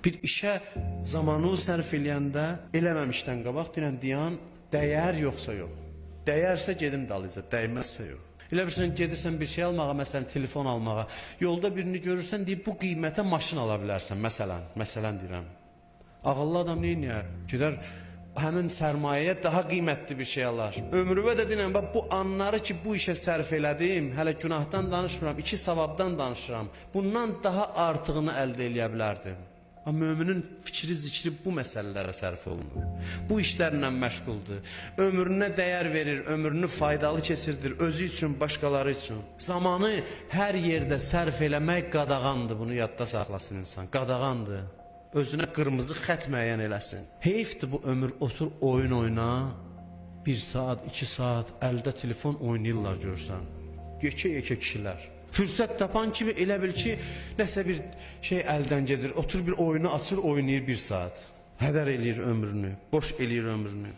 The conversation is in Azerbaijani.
Bir işə zamanı sərf eləyəndə eləməmişdən qabaq deyirəm dayan, dəyər yoxsa yox. Dəyərsə gedim dalıyca, dəyməzsə yox. Elə bilirsən gedirsən bir şey almağa, məsələn telefon almağa. Yolda birini görürsən, deyir bu qiymətə maşın ala bilərsən, məsələn, məsələn deyirəm. Ağıllı adam nə edər? Gedər həmin sərmayəyə daha qiymətli bir şey alar. Ömrümə də deyirəm, bax bu anları ki bu işə sərf elədim, hələ günahdan danışmıram, iki savabdan danışıram. Bundan daha artığını əldə eləyə bilərdim. Amma möminin fikri zikri bu məsələlərə sərf olunur. Bu işlərlə məşğuldur. Ömrünə dəyər verir, ömrünü faydalı keçirdir özü üçün, başqaları üçün. Zamanı hər yerdə sərf eləmək qadağandır. Bunu yadda saxlasın insan. Qadağandır. Özünə qırmızı xətt müəyyən eləsin. Heyfdir bu ömür otur oyun oyna. Bir saat, 2 saat əldə telefon oynayırlar görsən. Yekə-yekə kişilər. Fürsət tapan kimi elə bil ki, nəsə bir şey əldən gedir. Otur bir oyunu açır, oynayır bir saat. Hədər eləyir ömrünü, boş eləyir ömrünü.